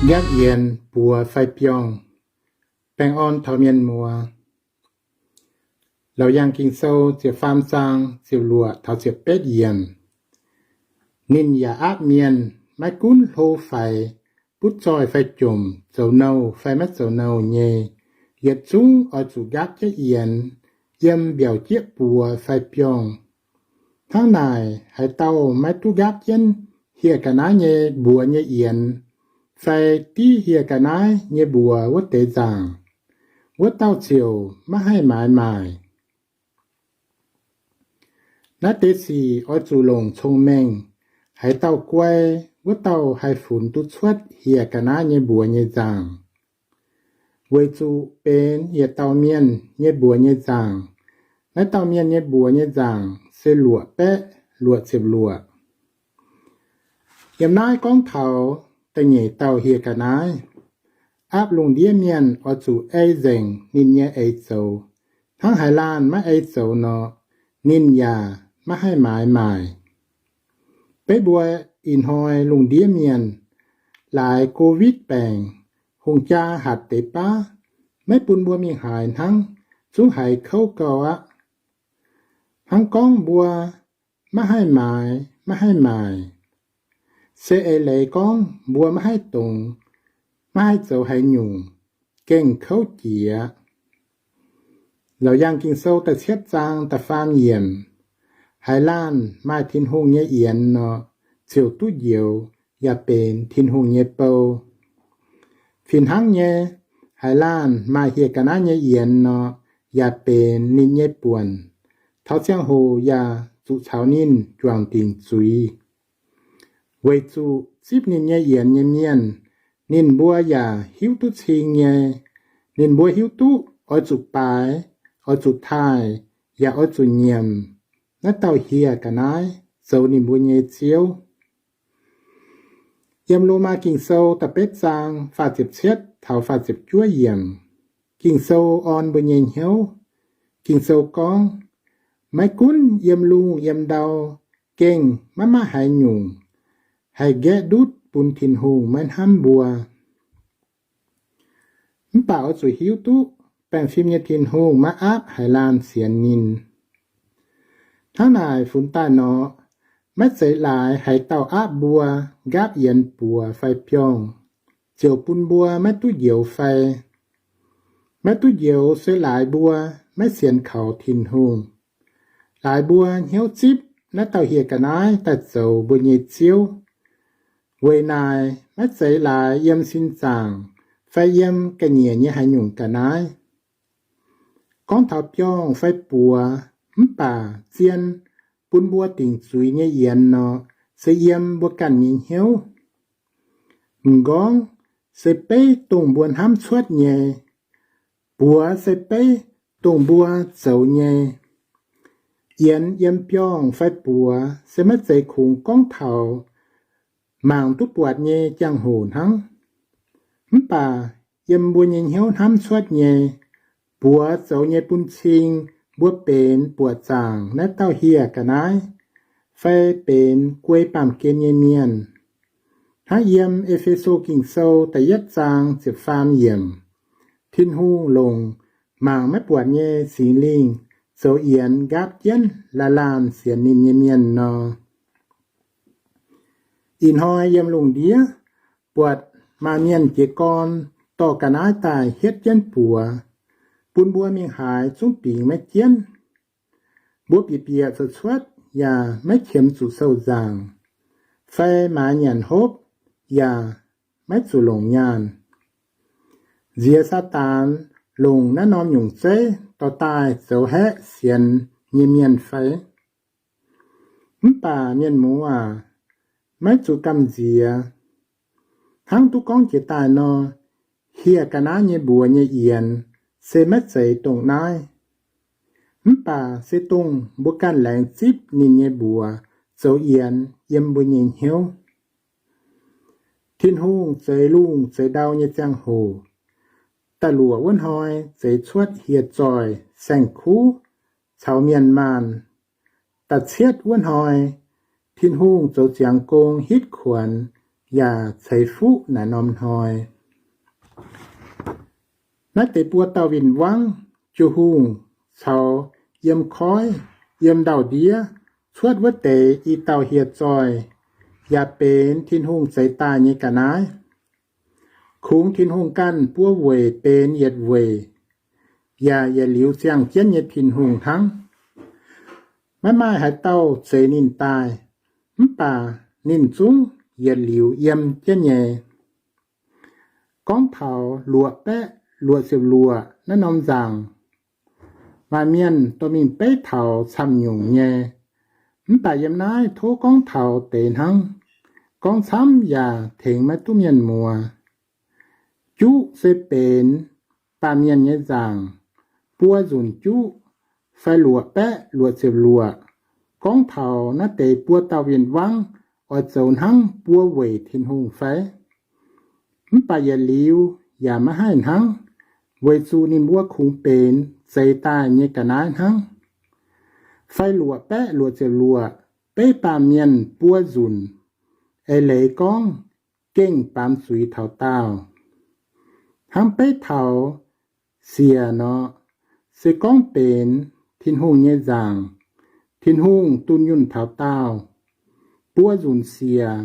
Nqaapv yienx buoz fai biorngh. Baengh orn taux mienh muoz. Laauc Yaangh Ging-Sou ziepc faam zaang ziepc luoqc taux ziepc betv yiemc. Ninh yaac aapv mienh, maiv gunv hlo faix, butv zoih fai jomc, zoux nouh fai maiv zoux nouh nyei, yietc zungv oix zuqc nqaapv jienv yienx, yiem mbiaauc jieqv buoz fai biorngh. Hnangv naaic, haaix dauh maiv duqv nqaapv jienv hieh ga'naaiv nyei mbuox nyei yienx, fai div hieh ga'naaiv nyei mbuox wuov deix nzaangc, wuov dauh ziouc maiv haih maaiz maaic. Naaiv deix sic oix zuqc longc cong-mengh. Haaix dauh guai, wuov dauh haih funx duqv cuotv hieh ga'naaiv nyei mbuox nyei nzaangc. Weic zuqc benx yietc dauh mienh nyei mbuox nyei nzaangc. Naaiv dauh mienh nyei mbuox nyei nzaangc se luoqc baeqv luoqc ziepc luoqc. Yiem naaiv gorngv taux da'nyeic dauh hieh ga'naaiv. Aapv lungh ndiev mienh oix zuqc ei nzengc ninh nyei eix zoux, hnangv haaix laanh maiv ei zoux nor, ninh yaac maiv haih maaiz maaic. Beiv mbuo ih hnoi lungh ndiev mienh laaix Covid baengc, hungh jaa hatc deix baav, maiv bun mbuo mingh haaix hnangv, zungv haiz kouv gau aqv. Hnangv gorngv mbuo maiv haih maaiz, maiv haih maaic, se eix leiz gorngv mbuo maiv haih dongz, maiv haih zoux haaix nyungc, gengh kouv jiex. Laauc Yaangh Ging-Sou da'cietv zaang da'faam yiemc, haaix laanh maaih Tin-Hungh nyei yienx nor, ziouc duqv njoux yaac benx Tin-Hungh nyei bou. Fih hnangv nyei, haaix laanh maaih hieh ga'naaiv nyei yienx nor, yaac benx ninh nyei buonc, taux ziangh hoc yaac zuqc caux ninh juangc dingc zuiz. Weic zuqc zipv ninh nyei yienx nyei mienh, ninh mbuo yaac hiuv duqv cing nyei. Ninh mbuo hiuv duqv oix zuqc baaix, oix zuqc taaih, yaac oix zuqc nyiemc naaiv dauh hieh ga'naaiv zoux ninh mbuo nyei ziouv. Yiem Lomaa Ging-Sou da'betv zaang faah ziepc cietv taux faah ziepc juov yiemc, Ging-Sou orn mbuo nyei hnyouv. Ging-Sou gorngv, maiv gunv yiem lungh yiem ndau, gengh maiv maaih haaix nyungc haih nqaeqv ndutv bun Tin-Hungh maiv hnamv mbuo. Mv baac oix zuqc hiuv duqv baengh fim nyei Tin-Hungh maiv aapv haaix laanh sienx ninh. Hnangv naaic funx daaih nor, maiv zeiz laaix haaix dauh aapv mbuo nqaapv yienx buoz fai biorngh, ziouc bun mbuo maiv duqv njoux fai. Maiv duqv njoux se laaix mbuo maiv sienx kaux Tin-Hungh. Laaix mbuo hnyouv zipv naaiv dauh hieh ga'naaiv daaih zoux mbuo nyei ziouv. Weic naaic maiv zeiz laaix yiem sin zaangc fai yiem ga'nyiec nyei haaix nyungc ga'naaiv. Gorngv taux biorngh fai buoz, mv baac zien bun mbuo dingc zuiz nyei yienx nor, se yiem mbuo ganh nyei hnyouv. M'nqorngv se beiv dongh mbuo hnamv cuotv nyei. Buoz se beiv dongh mbuo zoux nyei. Yienx yiem biorngh fai buoz se maiv zeiz kungx gorngv taux mangc duqv buatc nyei jangx-hoc hnangv. Mv baac yiem mbuo nyei hnyouv hnamv cuotv nyei, buoz zoux nyei bun cing mbuo benx buoqc zaangc naaiv dauh hieh ga'naaiv, fai benx guei baamh gen nyei mienh. Hnangv yiem E^fe^so Ging-Sou da'yietv zaang ziepc faam yiemc, Tin-Hungh longc mangc maiv buatc nyei Singx Lingh zoux yienx nqaapv jienv laanh laanh sienx ninh nyei mienh nor. Ih hnoi yiem lungh ndiev buatc maaih mienh jiez gorn dorh ga'naaiv daaih hietv jienv buoz, bun mbuo mingh haaix zungv bingx maiv jienv. Mbuo bieqc bieqc cuotv cuotv yaac maiv qiemx zuqc sou nzaangc, fai maaiz nyanc hopv yaac maiv zuqc longc nyaanh. Nziex Saadaan longc naaiv norm nyungc zeiv dorh daaih zoux haeqv sienx nyei mienh fai? Mv baac mienh muoz aac, maiv zuqc gamh nziex. Hnangv duqv gorngv jiex daaih nor, hieh ga'naaiv nyei mbuox nyei yienx se maiv zeiz dongh naaiv. Mv baac se dongh mbuo ganh laengz zipv ninh nyei mbuox zoux yienx yiem mbuo nyei hnyouv. Tin-Hungh zeix lungh zeix ndau nyei ziangh hoc, da'luoqc wuov hnoi zeix cuotv hieh zoih saeng-kuv caux mienh maanh. Da'cietv wuov hnoi Tin-Hungh zoux ziangx gong hitv kuonx yaac ceix fuqv naaic norm hnoi. Naaiv deix buo dauh win-wangv, Jiu-Hungh caux yiem koiv, yiem ndau-ndiev cuotv wuov deix i dauh hieh zoih, yaac benx Tin-Hungh zeix daaih nyei ga'naaiv. Kungx Tin-Hungh ganh buo weic benx yietc weic, yaac yietc liuz ziangh jienv nyei Tin-Hungh hnangv. Maiv maaih haaix dauh zeix ninh daaih, mv baac ninh zungv yietc liuz yiem jienv nyei. Gorngv taux luoqc baeqv luoqc ziepc luoqc naaiv norm nzaangc, maaih mienh dorh mingh beiv taux camv-nyungc nyei. Mv baac yiem naaiv tov gorngv taux deix hnangv. Gorngv camv yaac tengx maiv duqv mienh muoz. Juqv se benx baamh mienh nyei nzaangc, buo nzunc juqv fai luoqc baeqv luoqc ziepc luoqc. Gorngv taux naaiv deix buo dauh win-wangv oix zoux hnangv buo weic Tin-Hungh fai? Mv baac yietc liuz yaac maiv haih hnangv, weic zuqc ninh mbuo kungx benx zeix daaih nyei ga'naaiv hnangv. Fai luoqc baeqv luoqc ziepc luoqc, beiv baamh mienh buo nzunc, eix leiz gorngv gengh baamz zuiz taux daauh. Hnangv beiv taux siec nor, se gorngv benx Tin-Hungh nyei nzaangc, Tin-Hungh dunh yunh taux daauh, buo nzunc siec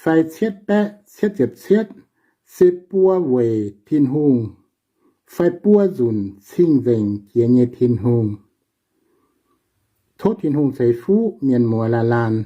fai cietv baeqv cietv ziepc cietv, se buo weic Tin-Hungh fai buo nzunc cing-nzengc jiex nyei Tin-Hungh. Tov Tin-Hungh ceix fuqv mienh muoz laanh laanh.